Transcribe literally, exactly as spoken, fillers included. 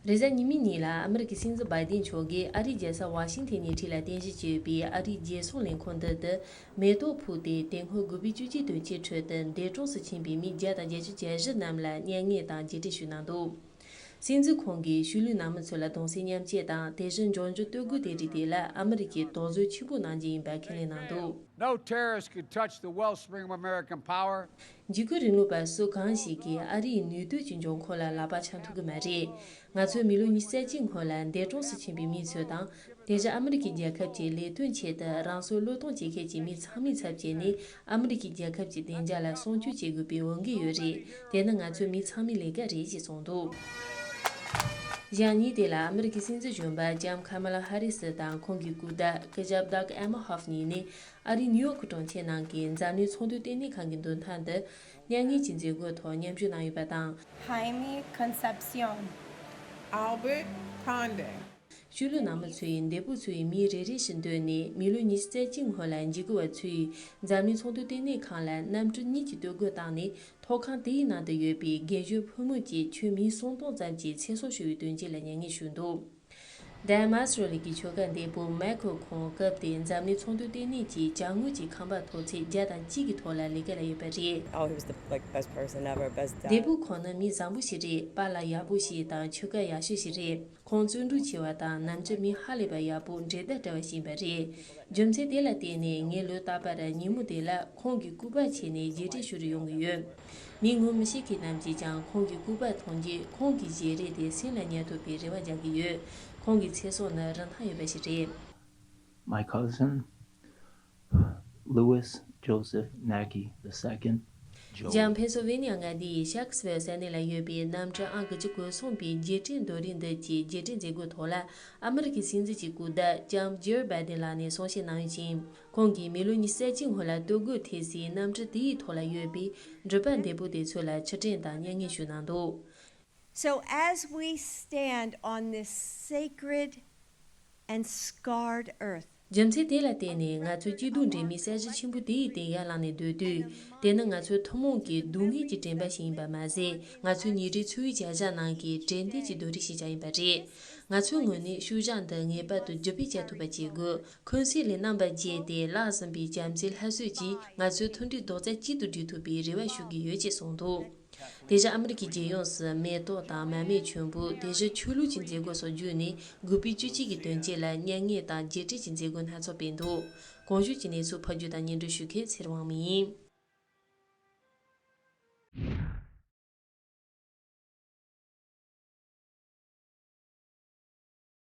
རེས་གཟའ་ཉི་མའི་ཉིན་ལ་ཨ་མི་རི་ཀའི་སྲིད་འཛིན་བྷའི་ཌེན་མཆོག་གིས་ཨ་རིའི་རྒྱལ་ས་ཝ་ཤིང་ཐན་ཉེ་འཁྲིས་ལ་རྟེན་གཞི་བྱས་པའི་ཨ་རིའི་རྒྱལ་སྲུང་ལས་ཁུངས་འདི་དུ་མེ་ཏོག་ཕུལ་ཏེ། དེ་སྔོན་དགུ་པའི་བཅུ་གཅིག་དོན་རྐྱེན་ཁྲོད་དུ་འདས་གྲོངས་སུ་ཕྱིན་པའི་མི་བརྒྱ་དང་བརྒྱད་ཅུ་གྱ་བཞི་རྣམས་ལ་མྱ་ངན་དང་རྗེས་དྲན་ཞུས་གནང་འདུག། སྲིད་འཛིན་ཁོང་གིས་ཤུལ་ལུས་ནང་མི་ཚོ་ལ་གདུང་སེམས་མཉམ་སྐྱེད་དང་། དེ་བཞིན་འབྱུང་འགྱུར་སྟོད་གོས་དེ་རིགས་དེ་ལ་ཨ་མི་རི་ཀས་དོགས་ཟོན་ཆེན་པོ་གནང་རྒྱུ་ཡིན་པ་ཁས་ལེན་གནང་འདུག། No terrorist could touch the wellspring of American power. འཇིགས་སྐུལ་རིང་ལུགས་པ་སུ་གང་ཞིག་གིས་ཨ་རིའི་ནུས་སྟོབས་ཀྱི་འབྱུང་ཁུངས་ལ་ལག་པ་འཆང་ཐུབ་ཀྱི་མ་རེད། ང་ཚོས་མི་ལོ་ཉི་ཤུ་རྩ་གཅིག་སྔོན་ལ་འདས་གྲོངས་སུ་ཕྱིན་པའི་མི་ཚོ་དང་། དེ་བཞིན་ཨ་མི་རི་ཀའི་རྒྱལ་ཁབ་ཀྱི་ལས་དོན་ཆེད་དུ་རང་སྲོག་བློས་གཏོང་བྱེད་མཁན་གྱི་མི་ཚང་མའི་ཚབ་བྱས་ནས། ཨ་མི་རི་ཀའི་རྒྱལ་ཁབ་ཀྱི་བདེ་འཇགས་ལ་སྲུང་སྐྱོབ་བྱེད་དགོས་པའི་འོས་འགན་ཡོད་རེད། དེ་ནི་ང་ཚོ་མི་ཚང་མའི་ལས་ཀ་རེད་ཅེས་གསུངས་འདུག། གཞེས་ནིང་དེ་ལ་ཨ་མི་རི་ཀའི་སྲིད་འཛིན་གཞོན་པ་ལྕམ་ཁ་མ་ལ་ཧ་རི་སི་དང་ཁོང་གི་སྐུ་ཟླ་སྐུ་ཞབས་Doug Emhoff་གཉིས་ནས་ཨ་རིའི་ནིའུ་ཡོག་གི་གྲོང་ཁྱེར་ནང་གི་འཛམ་གླིང་ཚོགས་འདུ་ལྟེ་གནས་ཁང་གི་མདུན་ཐང་དུ་མྱ་ངན་གྱི་མཛད་སྒོའི་ཐོག་མཉམ་ཞུགས་གནང་ཡོད་པ་དང་། Jaime Concepcion, Albert Conde. ཤུལ་ལུས་ནང་མི་ཚོས་འདས་པོ་ཚོའི་མིང་རེ་རེ་བཞིན་བཏོན་ནས། མི་ལོ་ཉི་ཤུ་རྩ་གཅིག་སྔོན་ལ་འཇིགས་སྐུལ་བ་ཚོས་འཛམ་གླིང་ཚོགས་འདུ་ལྟེ་གནས་ཁང་ལ་གནམ་གྲུ་གཉིས་ཀྱི་སྟོད་གོས་བཏང་ནས། ཐོག་ཁང་དེའི་ནང་དུ་ཡོད་པའི་རྒན་གཞོན་ཕོ་མོ་བཅས་ཆོས་མིང་སུམ་སྟོང་ཙམ་གྱིས་ཚེ་སྲོག་ཤོར་བའི་དོན་རྐྱེན་ལ་མྱ་ངན་ཞུས་འདུག། ཌན་མཱས་རི་ལི་གི་ཆོས་ཁ་འདས་པོ་མའི་ཁོ་ཁོང་སྐབས་དེར་འཛམ་གླིང་ཚོགས་འདུ་ལྟེ་གནས་ཀྱི་ཅ་དངོས་ཀྱི་ཁང་པ་མཐོ་ཚད་བརྒྱ་དང་གཅིག་གི་ཐོག་ལ་ལས་ཀ་ལ་ཡོད་པ་རེད། Oh, he was the, like, best person ever, best dad. འདས་པོ་ཁོང་ནི་མི་བཟང་པོ་ཞིག་རེད། པཱ་ལགས་ཡག་པོ་ཞིག་དང་ཆོས་ཁ་ཡག་ཤོས་ཤིག་རེད། ཁོང་བརྩོན་འགྲུས་ཆེ་བ་དང་ནམ་རྒྱུན་མི་ཧ་ལས་པ་ཡག་པོ་འདྲེ་ཟླ་འདྲ་བ་ཞིག་ཡིན་པ་རེད། རྒྱུ་མཚན་དེ་ལ་བརྟེན་ནས་ངས་ལོ་རྟག་པར་ཉིན་མོ་དེ་ལ་ཁོང་གི་སྐུ་པར་ཕྱེ་ནས་རྗེས་དྲན་ཞུ་རུ་ཡོང་གི་ཡོད། མི་ངོ་མི་ཤེས་མཁན་རྣམས་ཀྱིས་ཀྱང་ཁོང་གི་སྐུ་པར་མཐོང་རྗེས་ཁོང་གི་ཞལ་རས་དེ་སེམས་ལ་ཉར་ཐུབ་པའི་རེ་བ་རྒྱག་གི་ཡོད། ཁོང་གི་ཚེ་སྲོག་ནི་རིན་ཐང་ཡོད་པ་ཞིག་རེད། My cousin, Louis Joseph Naki the second. ལྕམ་ཕེན་སིལ་ཝེ་ནི་ཡ་མངའ་སྡེའི་ཤག་སི་ཝེལ་ས་གནས་ལ་ཡོད་པའི་གནམ་གྲུ་ཨང་དགུ་བཅུ་གོ་གསུམ་པའི་རྗེས་དྲན་རྡོ་རིང་འདི་གི་རྗེས་དྲན་མཛད་སྒོའི་ཐོག་ལ་ཨ་མི་རི་ཀའི་སྲིད་འཛིན་གྱི་སྐུ་ཟླ་ལྕམ་ཇིལ་བྷའི་ཌེན་ལགས་ནས་གསུང་བཤད་གནང་ཡོད་ཅིང་། ཁོང་གིས་མི་ལོ་ཉི་ཤུ་རྩ་གཅིག་སྔོན་ལ་སྟོད་གོས་ཐེབས་སའི་གནམ་གྲུ་དེའི་ཐོག་ལ་ཡོད་པའི་འགྲུལ་པ་འདས་པོ་དེ་ཚོ་ལ་ཕྱིར་དྲན་དང་མྱ་ངན་ཞུས་གནང་འདུག། So as we stand on this sacred and scarred earth, རྒྱུ་མཚན་དེ་ལ་བརྟེན་ནས་ང་ཚོ་སྐྱིད་སྡུག་འདྲེས་མའི་ས་གཞི་ཆེན་པོ་དེའི་སྟེང་ཡར་ལངས་ནས་སྡོད་དུས། དེ་ནི་ང་ཚོའི་ཐུན་མོང་གི་སྡུག་བསྔལ་གྱི་དྲན་པ་ཞིག་ཡིན་པ་མ་ཟད། ང་ཚོའི་ཉིན་རེའི་འཚོ་བའི་བྱ་གཞག་ནང་གི་དྲན་རྟེན་གྱི་རྡོ་རིང་ཞིག་ཀྱང་ཡིན་པ་རེད། ང་ཚོའི་ངོས་ནས་ཤུལ་བཞག་འདི་ངེས་པར་དུ་རྒྱུད་སྤེལ་བྱ་ཐུབ་པ་བྱེད་དགོས། འཁོན་སེམས་ལས་རྣམ་པར་རྒྱལ་ཏེ་བརླག་ཟིན་པའི་བྱམས་བརྩེའི་ལྷ་གསོལ་གྱིས་ང་ཚོའི་མཐུན་སྒྲིལ་རྡོག་རྩ་གཅིག་ཏུ་སྒྲིལ་ཐུབ་པའི་རེ་བ་ཞུ་གི་ཡོད་ཅེས་གསུངས་འདུག། དེ་བཞིན་ཨ་མི་རི་ཀའི་རྒྱལ་ཡོངས་སུ་མེ་ཏོག་དང་མར་མེ་མཆོད་འབུལ། དེ་བཞིན་ཆོས་ལུགས་ཀྱི་མཛད་སྒོ་སོགས་བརྒྱུད་ནས་དགུ་པའི་བཅུ་གཅིག་གི་དོན་རྐྱེན་ལ་མྱ་ངན་དང་རྗེས་དྲན་གྱི་མཛད་སྒོ་སྣ་ཚོགས་སྤེལ་འདུག། གོང་ཞུས་ཀྱི་གནས་ཚུལ་ཕབ་སྒྱུར་དང་སྙན་སྒྲོན་ཞུ་མཁན་ཚེ་རིང་དབང་མོ་ཡིན།